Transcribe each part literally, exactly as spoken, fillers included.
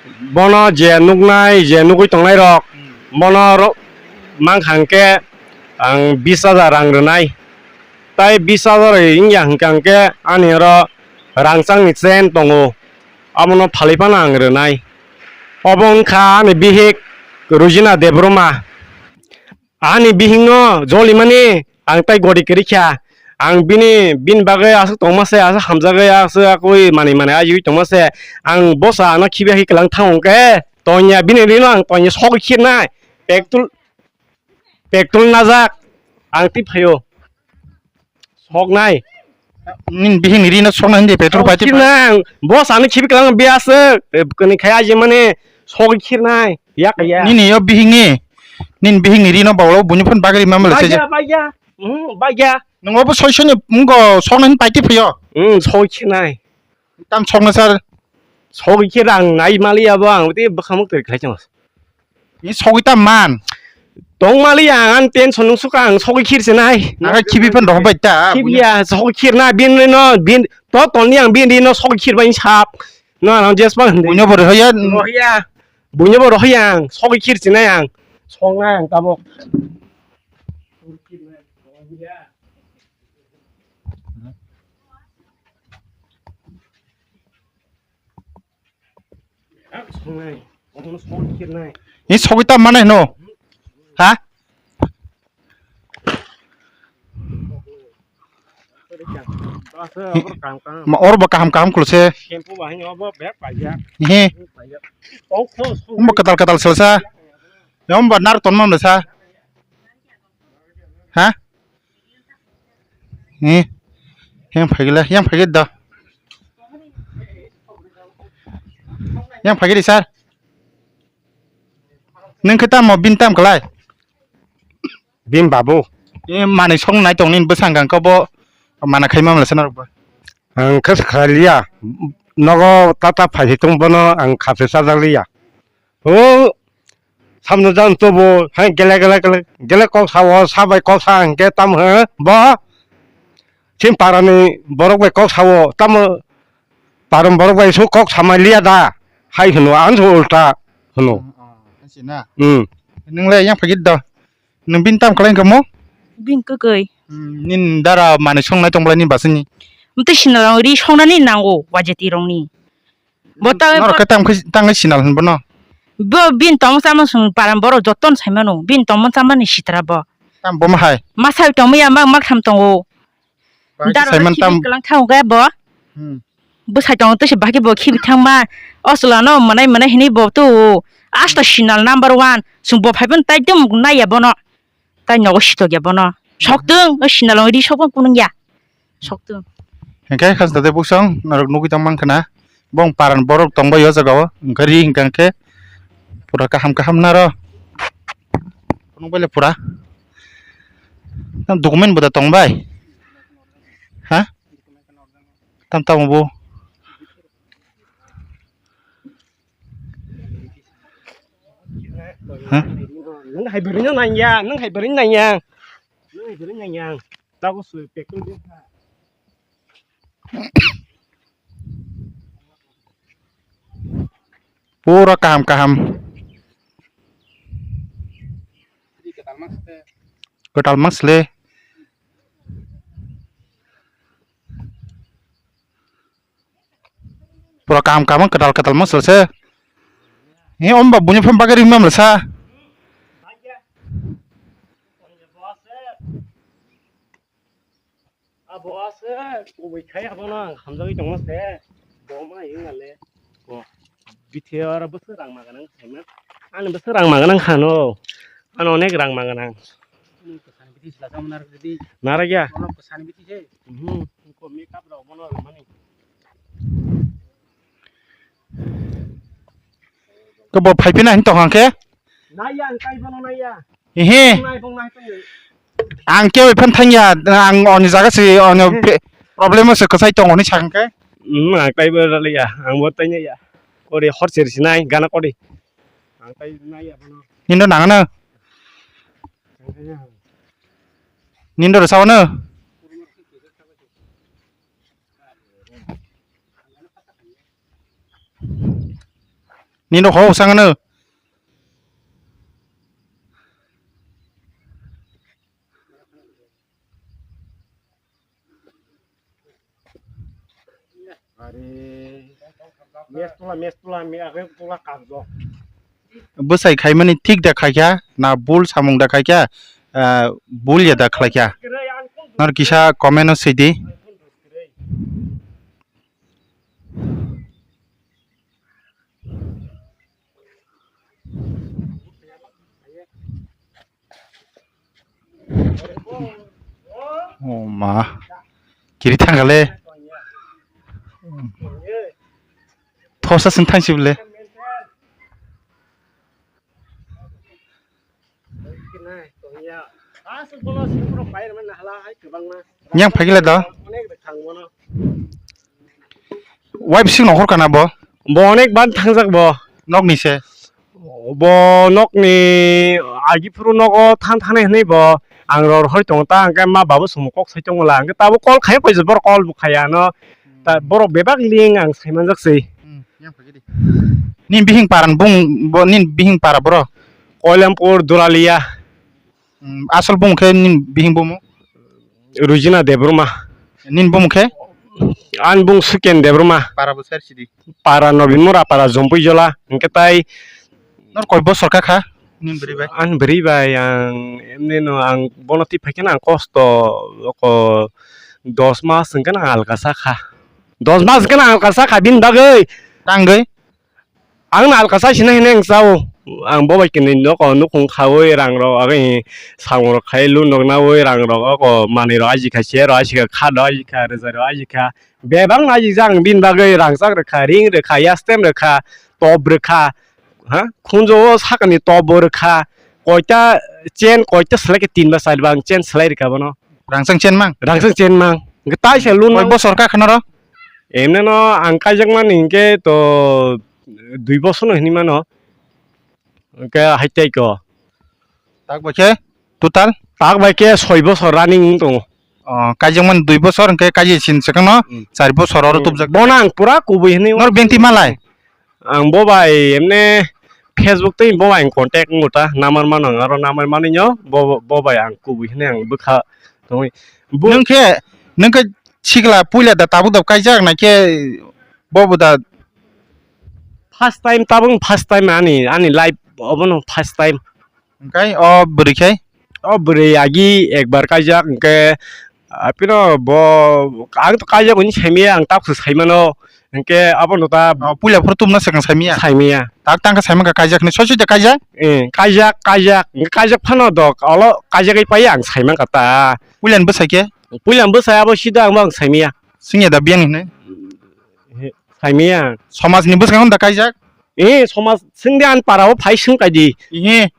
Bono je nuknai, je nugwi tongnairok, hmm, bono ro-, mankha hwnkhe ang bis hajar rang rwnai. Tai bis hajar wngya hwnkha hwnkhe ani oro rangchakni chain tongo, abono phalwi phano ang rwnai. Obo wngkha ani bihik Rujina Debbarma. Ani bihikno jolimani ang tai gori kwrwi kha. Ang bini, bini bagwi aswk tongma se, aswk hamjagwi, aswk akwi manwi manwi ajiwi tongma se. Ang bosa ano khibiya khe kwlang thango hwnkhe, tonya bini rino ang tonya sogwi khirnai. Petrol, petrol najak. Ang twi phaio. Soknai. Nini bihikni rino soknai hindi petrol pai twi phaio. Soknai ang. Bosa ano khibi kwlang biya aswk. Kwni khai aji mani sogwi khirnai. Yak ya. Nini yo bihikni, nini bihikni rino bawlo buini phone bagri mamle se. Bagya, bagya. Hmm, bagya. Nung obo soi soi ni mungo soknai paiti phaio. Hmm, soi khe nai. Tam sokna sar. Soi khe rang nai mali abo ang te bwkhamuk teri khlai chang. Ni sogwi tam man. Tong mali ang, ang tension nung suka ang sogwi khir se nai. Naka khibi phan roh bai ta. Khibiya sogwi khir na bin rino bin to toni ang bin rino sogwi khir bai sap. No ang jespa hindi. Buino bor hoya. Rohya. Buino bo rohoi ang, sogwi khir sinai ang. Songnai ang tabok. Songnai. Omono sogwi khirnai. Ni sogwi ta manai no? Ha? Ma, oro bo kaham kaham khulse. Shampoo bahai ni obo bek paijak. He. Paijak. Tong kho, song. Omo kwtal kwtal selsa. Yom ba nar ton mam sa. Ha? He. Yang phagila, yang phagit da. Yang phagit sir. Nung khe tamo bin tam kalai. Bini babu. E manwi song nai tong nini bwsang kang khe bo mana khai mamla sana rok bo. Ang khe kha liya. Nogo tata phai tong bono ang kha se sajak liya. O samno jan to bo hai gele gele gele gele kok sao sabai kok sa ang khe tam he bo. Chim parani borok bai kok sao tamo parom borok bai so kok samai liya da hai hwno ang so ulta hwno. Sina. Hmm. Nung le yang phagit da. Nung bin tam kalai kamo? Bin kwkwi. Hmm, nin dara mane songnai tong bolai ni basini. Mte sinarong ri songnani nango wajeti rongni. Bo ta norok khe tang khe tang khe sinal hin bono. Bo bin tong sama sung param borok joton sai mano. Bin tong sama ni sitra bo. Tam bo ma hai. Ma sai tong ya mak mak tham tongo. Bahai daro saiman khibi tam kalang thang ga bo. Hmm. Bwsai tongo tese bahai bo khibi thangma. Osla no manai manai hini bo tu. Asta sinal number one. Sung bo phai ban tai dum nai ya bono. Tai nogo sitok ya bono. Sok tung o sinal ri sok kunung ya. Sok tung. Hingke khas dade buksong norok nugui tong mang khana. Bong paran borok tong bai o jaga o. Hingke ri hingka hingke pura kaham kaham naro. Kunung bai le pura. Tam document bo da tong bai. Ha? Tam tamo bo. Ha? Nang hai beri nang ya, nang hai beri nang ya. Nang hai beri nang ya. Tago sui pek tu dia. Pura kaham kaham. Kwtal mas le. Pura kaham kaham kwtal kwtal mas le se. He om ba bunya pham bagari mam le sa. Abo ase kubui khai abono ang hamjagwi tongma se. Bo ma yung ale. Bo bithe oro bwswk rang maganang khaima. Ani bwswk rang maganang khano. Ano onek rang maganang. Kwsani biti sila tamo narwk ridi. Narwk ya? Ono kwsani biti se. Mhm. Ko makeup rok bono rwmani. Ko bo phai phina hin tong hang khe? Naiya ang kai bono naiya. Ehe. Bong nai bong nai tong. Ang khe oi phan thang ya, ang oni jaga se, oni pe-, problem se kwchai tong oni sa hang khe? Hmm, ang tai bo raliya, ang bo tai naiya. Kori hor cher sinai gana kori. Ang tai naiya bono. Nindo nang na. Nindo rwsa ono. Nini rok hok sangano. Are, mes tula, mes tula, me age tula kanjo. Bwsai khaimani thik da khaikha, na bul samung da khaikha, ah, bul ya da khlaikha? Nor kisa comment o sidi. Oh ma. Kiri thangale. Thosa sing thang sibule. Yang phagila da. Wai bising nohor kana bo? Bo onek ban thangjak bo. Nokni se. Bo nokni agi phuru nogo than thanai hwnwi bo ang ror hoi tongo ta, hwnkhe ma babu sumo kok sai tongo la, hwnkhe tabo call khai koi jabor call bo khaya no. Ta borok bebak ling ang sai manjak se. Hmm, yang phagidi. Nin bihing paran bung bo nin bihing para bro. Koilampur Duralia. Hmm, asol bung khe nin bihing bumu? Rujina Debbarma. Nin bung khe? An bung Suken Debbarma. Para bo sar sidi. Para Nobin Mura, para Jompui Jola. Hwnkhe tai nor koi bosor ka kha? Nin bwrwi bai. An bwrwi bai ang emni no ang bono twi phai khe ang kosto ko dos mas hwnkhe ang alka sa kha. Dos mas hwnkhe ang alka sa kha bini bagwi. Tangwi? Ang no alka sa sinai hinwi ang sao. Ang bo bai kini noko nukhung khaui rang rok agwi samung rok khai lu nok naui rang rok oko manwi rok aji kha, chair rok aji kha, khat rok aji kha, rwja rok aji kha. Bebak no aji jak ang bini bagwi rangchak rwkha, ring rwkha, yastem rwkha, top rwkha, ha? Khunjo o sakani top bo rwkha. Koita chain, koita selai khe tin ba char ba ang chain selai rwkha bono. Rangchak chain mang? Rangchak chain mang. Hwnkhe tai se lun mang. Koi bosor ka khana ro? Emne no ang kaijakmani hinkhe to dui bosor no hinwi mano. Hinkhe hai tei ko. Tak bai khe total? Tak bai khe soi bosor running wng tongo. O, kaijakmani dui bosor hinkhe kaijak sin swkang no Hmm. char bosor oro Hmm. tubjak. Bono ang pura kubui hinwi Nor bengti malai? Ang bo bai emne Facebook tei bo bai ang contact wng ta number mano ang aro number manwi no bo, bo bai ang kubui hinwi ang bwkha tongwi. Bo Nwng khe, nwng khe sikla puila da tabuk da kaijak nai khe bo bo da? First time, tabuk first time ani, ani life obono first time. Hwnkhe o bwrwi khe? O bwrwi agi ekbar kaijak, hwnkhe, ah, phino bo, ang to kaijak hwnwi saimaya, ang tabukhe saimano, hwnkhe abono ta O puila phuru tubuna swkang saimaya? Saimaya. Tak tangkha saimankha kaijak hwnwi, soi soi da kaijak? Eh, kaijak, kaijak, hwnkhe kaijak phano dok, olo kaijagwi paiya ang saimankha ta. Puilani bwsai khe? Puilani bwsai abo sida ang bo ang saimaya. Swngya da biyang hwnwi? He, saimaya. Somajni bwskango da kaijak? Eh, somaj swngdi ani para o phai swng kaidi. Ihi,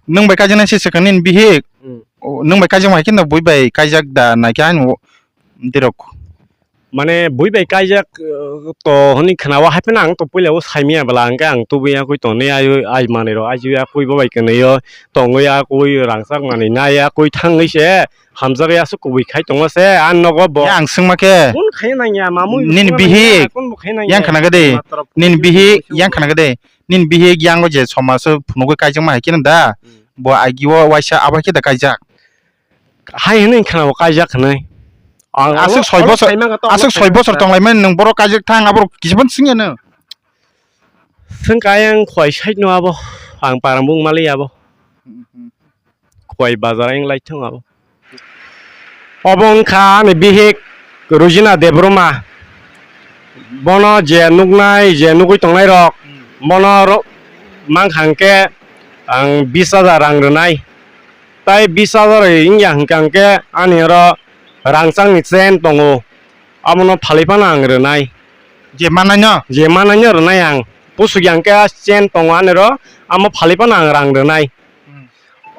nwng bai kaijaknai se swkang nini bihik. Hmm. O, nwng bai kaijakma hai khe no bui bai kaijak da naikhe ani o, dirok. Mane bui bai kaijak, eh, to hwnwi khwnao, hai phano ang to puila o saimaya bwla, hwnkhe ang tubui ya koi tonwi ai, ai manwi rok ajiya koi bo bai kwnwi o tongwi ya koi rangchak manwi nai ya koi thangwi se. Hamjakya aswk kubui khai tongma se, ang nogo bo. Ya, ang swngma khe, kun khai nangya, mamui nini bihik, kun bo khai nangya, yang khna gede, nini bihik, yang khna gede, nini bihik, yang o je somaj o phunugwi kaijakma hai khe da, hmm, bo agi o waisa abo hai khe da kaijak. Hai hwnwi khna bo kaijak hwnwi. Ang aswk abo soi bosor, aswk soi bosor tonglaimani nwng borok kaijak thang, aborok kisa phano swngya no. Swngkha ayang khwai side no abo, ang parang bung mali abo. Hmm, hmm. Khwai bazar ayang lai thung abo. Obo wngkha ani bihik Rujina Debbarma. Bono je nuknai, je nugwi tongnai rok, bono ro-, mankha hwnkhe ang bis hajar rang rwnai. Tai bis hajar wngya hwnkha hwnkhe ani oro rangchakni chain tongo, abono phalwi phano ang rwnai. Je mannaino? Je mannaino rwnai ang. Pusukya hwnkhe a chain tongo ani oro, amo phalwi phano ang rang rwnai. Hmm.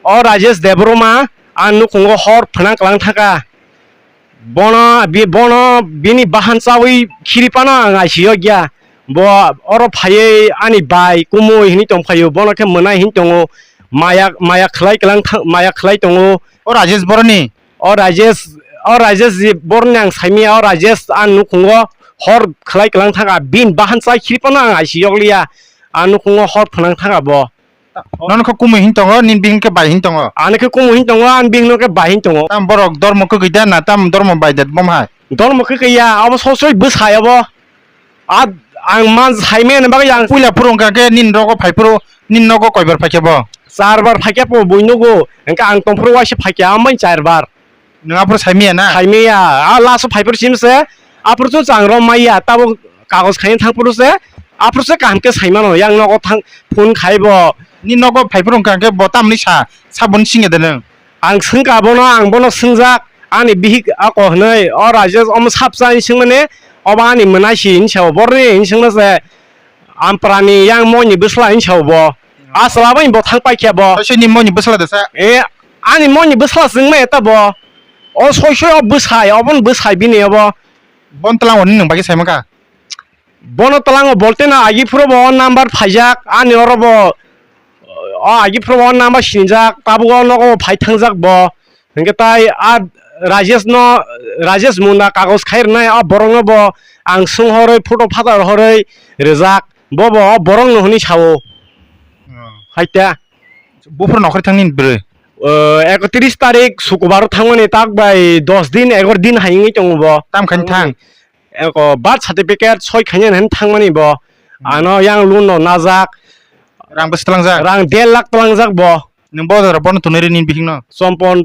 O Rajesh Debbarma ang nukhungo hor phwnang kwlang thaka. Bono, bi-, bono bini bahan chawi khiri phano ang I C U o gya. Bo oro phaiwi ani bai kumui hinwi tong phaio, bono khe mwnai hinwi tongo. Maya, maya khlai kwlang tha-, maya khlai tongo. O Rajesh Boroni? O Rajesh, o Rajesh je Boroni ang saimaya, o Rajesh ang nukhungo hor khlai kwlang thaka. Bini bahan chai khiri phano ang I C U o liya. Ang nukhungo hor phwnang thang abo. Nono khe kumui hin tongo, nini bihik khe bai hin tongo. Ani khe kumui hin tongo, ani bihik no khe bai hin tongo. Tam borok dormo kwkwi da na, tam dormo bai da bom hai? Dormo kwkwi ya, abo sosoi bwsai abo. A, ang man saimani bagwi ang puila phuru wngkha khe nini rogo phai phuru, nini nogo koibar phaikhe bo? Charbar phaikhe bo bui nugo, hwnkhe ang tongphuru waisa phaikhe ambai charbar. Nwng aphuru saimiya na? Saimiya, a last o phaiphuru simse, aphuru chwng chang rom maiya, tabo kagoj khaina thangphuru se, aphuru se kaham khe saimano, yang nogo thang phone khaibo. Ni nogo phaiphuru wngkha khe bo tamni sa, saboni singya de nwng? Ang swngkha bono, ang bono swngjak, ani bihik ako hwnwi, o Rajesh omo sapsa hinwi swngmani, obo ani mwnaisi hinwi sao, borni hinwi swngma se, Amprani yang moni bwsla hinwi sao bo. A chwla bai bo thang paikha bo. Soisoi ni moni bwsla de sa? E, ani moni bwsla swngma eta bo. O soisoi o bwsai, oboni bwsai bini obo. Bon tlang oni nwng bagwi saimaka? Bono tlango bolte na agi phuru bo o number phaijak, ani oro bo o agi phuru bo o number sinijak, tabuk o nogo bo phai thangjak bo. Hwnkhe tai a Rajesh no, Rajesh Munda kagoj khai rwnai a borok no bo ang sung horwi photo phatar horwi rijak, bo bo o borok no hwnwi sao. Oh. Hai ta. Buphuru nokhorwi thang nini bwrwi? O, ekotris tarik sukubar thangmani tak bai dos din, egaro din hai wngwi tongo bo. Tam khaini thang? Eko birth certificate soi khaina hinwi thangmani bo. Hmm. Ano yang loan no najak. Rang bwswk tlangjak? Rang der lakh tlangjak bo. Nwng bo jora bono tonwi rw nini bihikno? Chompon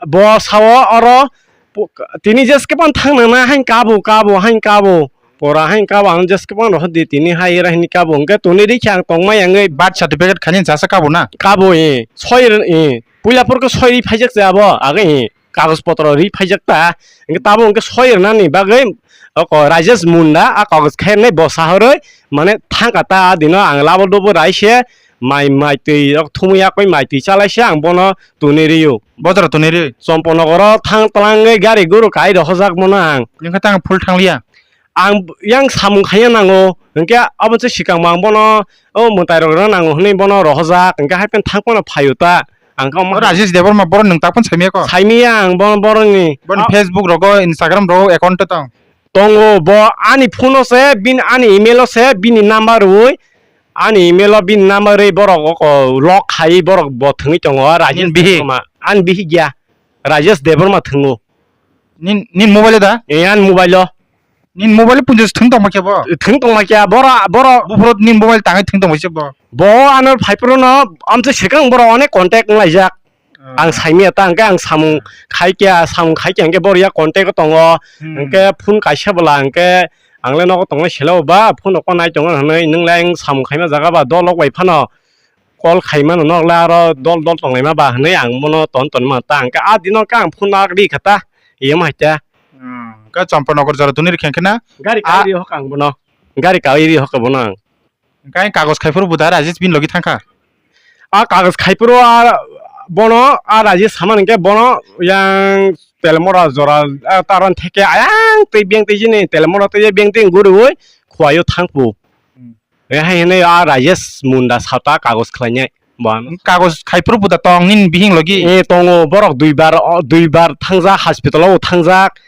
bo sao oro po-, tini jeske phano thang nangna hain kabo, kabo, hain kabo. Pora hain kabo ang jeske phano rohor di tini hai era hini kabo. Hwnkhe tonwi rikhe ang tongmai wngwi. Birth certificate khaina jasa kabo na? Kabo, eh. Soi rw, eh. Puila phuru khe soi rwi phaijak se abo. Age, eh. Kagoj potro rwi phaijak ta, hwnkhe tabuk hwnkhe soi rwnani bagwi oko Rajesh Munda a kagoj khairnai bo sahorwi mane thangkha ta, a dino ang labo dobo rai se mai, mai twi rok thumwi yakwi mai twi chalai se ang bono tonwi rw-o. Bojaro tonwi rw? Chomponogoro thang twlangwi gari guru kai rohorjak bono ang. Nini khe tang phul thangliya? Ang yang samung khaiya nango, hwnkhe abo se swkang bo ang bono o mwtai rok rwna nango hwnwi bono rohorjak, hwnkhe hai phano thang phano phaio ta. Ang khe omo. O Rajesh Debbarma borok nwng tak phano saimaya ko? Saimaya ang bo-, borokni. Boni a- Facebook rogo, Instagram rogo account to tong? Tongo, bo ani phone o se, bini ani email o se, bini number rwui, ani email o bini number rwi borok o ko lock khai borok bo thwngwi tongo, Rajesh Debbarma. Nini bihik? Ani bihik ya, Rajesh Debbarma thwngo. Nin, nin mobile da? Eh, ani mobile o. Nin mobile punjo thwng tongma khe bo? Thwng tongma khe boro, boro. Buphuru nin mobile tangwi thwng tongma se bo? Bo ano phaiphuru no amtwi swkang boro onek contact wnglaijak. Ah. Ang saimaya ta hwnkhe ang samung khai khe, samung khai khe hwnkhe boro ya contact o tongo. Hmm. Hwnkhe phone kaisa bwla hwnkhe ang le nogo tongnai selo ba phone rok nai tongo hwnwi nwng le ang samung khaima jaga ba dol rok bai phano call khaimano nok le aro dol dol tonglaima ba hwnwi ang bono ton ton ma ta hwnkhe a dino khe ang phone rak ri kha ta. Iyam hai ta. Hmm, khe Chomponogor jora tuni rikhen khe na? Gari a- kai ri hok ang bono. Gari kai ri hok bono ang. Hwnkhe kagoj khai phuru bo da Rajesh bini logi thangkha? A kagoj khai phuru a bono a Rajesh sama hwnkhe bono yang Telemora jora a taron theke ayang tei beng tei jini Telemora tei beng tei guriwi Khowai o thangpu. Hmm. E hai hwnwi a Rajesh Munda sata kagoj khlainai bo ano. Kagoj khai phuru bo da tong nini bihing logi? E, tongo, borok duibar, o, duibar thangjak, hospital o thangjak.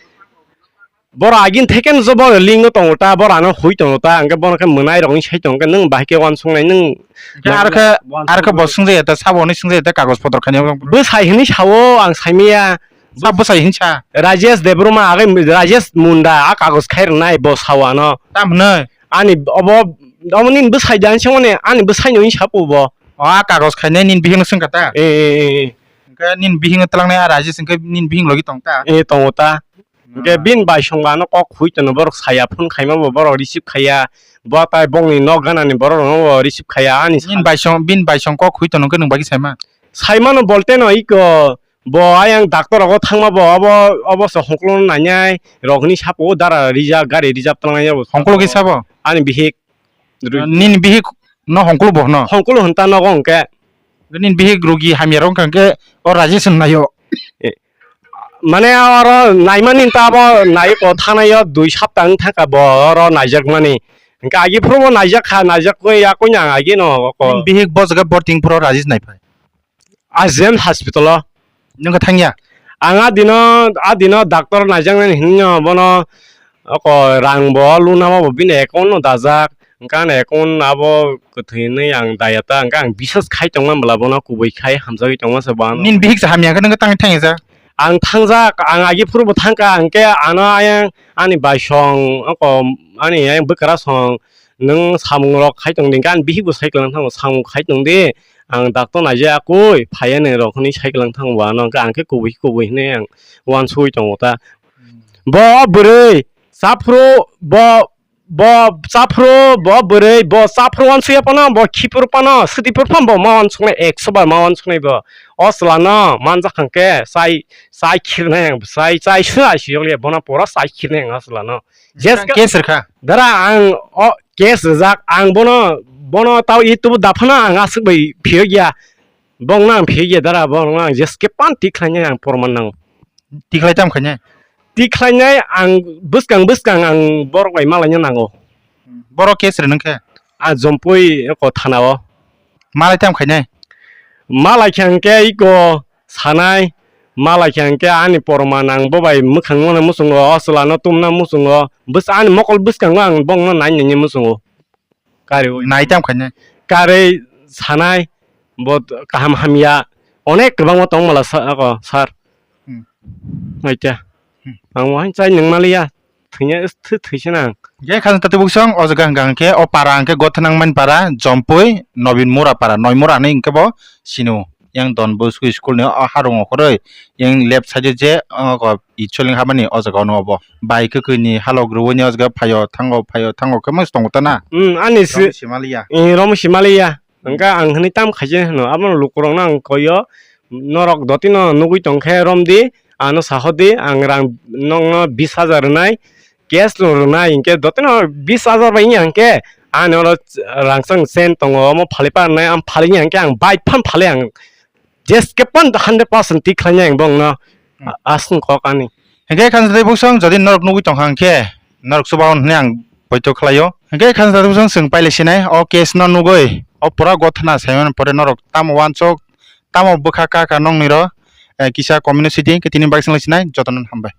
Borok agini theke no jo borok ling o tongo ta, borok ano hui tongo ta, hwnkhe bono khe mwnai rok wng sai tongo khe, nwng bahai khe uansuknai nwng. Hwnkhe aro khe, aro khe bo swngjaya ta, sabo hwnwi swngjaya ta, kagoj potro khaina. Bwsai hwnwi sao, ang saimaya. Sa bwsai hinsa? Rajesh Debbarma, age Rajesh Munda, a kagoj khai rwnai bo sao ano. Tam hwnwi? Ani obo, obo nini bwsai da, ani sengmani, ani bwsai no hinsa po bo. O, a kagoj khainai nini bihikno swngkha ta? Eh, eh, eh, eh. Hwnkhe nini bihikno twlangnai a Rajesh hwnkhe nini bihik logi tong ta? Eh, tongo ta. Hwnkhe bini bai songbo ano kok hui tono, borok saya phone khaima bo borok receive khaiya. Bo tai bongni nok ganani borok rokno bo receive khaiya ani. Nini bai song, bini bai song kok hui tono hwnkhe nwng bagwi saima? Saimano bolte no iko. Bo ayang doctor rogo thangma bo obo, obo se hongkolono nainai rok hinwi sapo, dara rijak, gari rijak tangnai abo. Hongkolo khe sabo? Ani bihik. Nini bihik no hongkolo bo hwno? Hongkolo hwn ta nogo hwnkhe. Nini bihik rogi hamya rok hwnkhe o Rajesh hwn naio. Eh, mane oro naimani ta abo nai ko thanaio dui sapta wng thangkha bo oro naijakmani. Hwnkhe agi phuru bo naijak kha, naijak khe yakung ang agi no ko. Nini bihik bo jaga bo ting phuru Rajesh naiphai? A J M hospital o. Nwng khe thangya? Ang a dino, a dino doctor naijaknani hinwi no bono oko rang bo luna ma bo bini account no dajak. Hwnkhe ani account abo kwthwi hwnwi ang daya ta, hwnkhe ang biswas khai tongma bwla bono kubui khai hamjagwi tongma se bo ano. Nini bihik se hamya khe nwng tangwi thangya jak? Ang thangjak, ang agi phuru bo thangkha, hwnkhe ano ayang ani bai song, oko ani ayang bwkra song, nwng samung rok khai tong di, hwnkhe ani bihik bo sai kwlang thango, samung khai tong di, ang doctor naijak koi, phaiya nai rok hwnwi sai kwlang thango bo ano, hwnkhe ang khe kubui kubui hwnwi ang uansugwi tongo ta. Bo bwrwi, chaphuru, bo Bo chaphuru, bo bwrwi, bo chaphuru uansukya phano, bo khipuru phano, swtipuru phano bo ma uansuknai, ekso bar ma uansuknai bo. O chwla no manjak hwnkhe, chai, chai khirnai ang, chai, chai swnai si yokliya, bono pura chai khirnai ang o chwla no. Jeske case rwkha? Dara ang o case rwjak, ang bono, bono tao YouTube daphano ang aswk bai phiyokya. Bongno ang phiyokya dara, bongno ang jeske pan tikhlainai ang porman nango. Tikhlai tam khainai? Tikhlainai ang bwskang bwskang ang borok bai malaina nango. Borok case rwnang khe? A Jompui eko thana o. Malai tam khainai? Malai khe ang khe iko sanai, malai khe ang khe ani porman ang bo bai mwkhang mano muchungo, o chwla no tumna muchungo, bwsa ani mokol bwskango ang bongno nai nini muchungo. Karwi. Nai tam khainai? Karwi sanai, bo kaham hamya, onek kwbangma tong mala sa-, ako, sir. Hmm. Naita. Hmm. Ang wahan chai nang maliya, thwnya, thwi, thwisa nang. Je khan tati buksong, o jaga hwnkha hwnkhe, o para hwnkhe Gothanangmani para, Jompui, Nobin Mura para, Noi Mura hinwi hwnkhe bo sino. Yang Don Bosco school ni o harung okhoroi, yang left side o je, o, Itsoling habani o jaga ono obo. Bai kwkwi ni halok rwui ni o jaga phaio thango, phaio thango khe mui tongo ta na. Hmm, ani si-, Romo Simaliya. Eh, Romo Simaliya. Hmm. Hwnkhe ang hwnwi tam khaijak hwno, abono lukurokno ang koio, norok dotino nugui tongkhe romdi, ano sahodi, ang rang nokno bis hajar rwnai, cash no rwnai, hinkhe dotino bis hajar bai wngya hinkhe, ani oro rangchak chain tongo, omo phalipa rwnai, ang phali wngya hinkhe ang bike phan phali ang. Jeske pan hundred percent tik khlainai ang bongno. Hmm. A-, aswng kok ani. Hinkhe khansa tei buksong jodi norok nugui tongkha hinkhe norok chubaon hwnwi ang poito khlaio. Hinkhe khansa tei buksong chwng pailai sinai o case no nugui o pura gothana saimani pore norok tamo uansuk tamo bwkha kaka nokni ro, eh, kisa comment sidi hinkhe tini bagwi swnglasinai jotono hambai.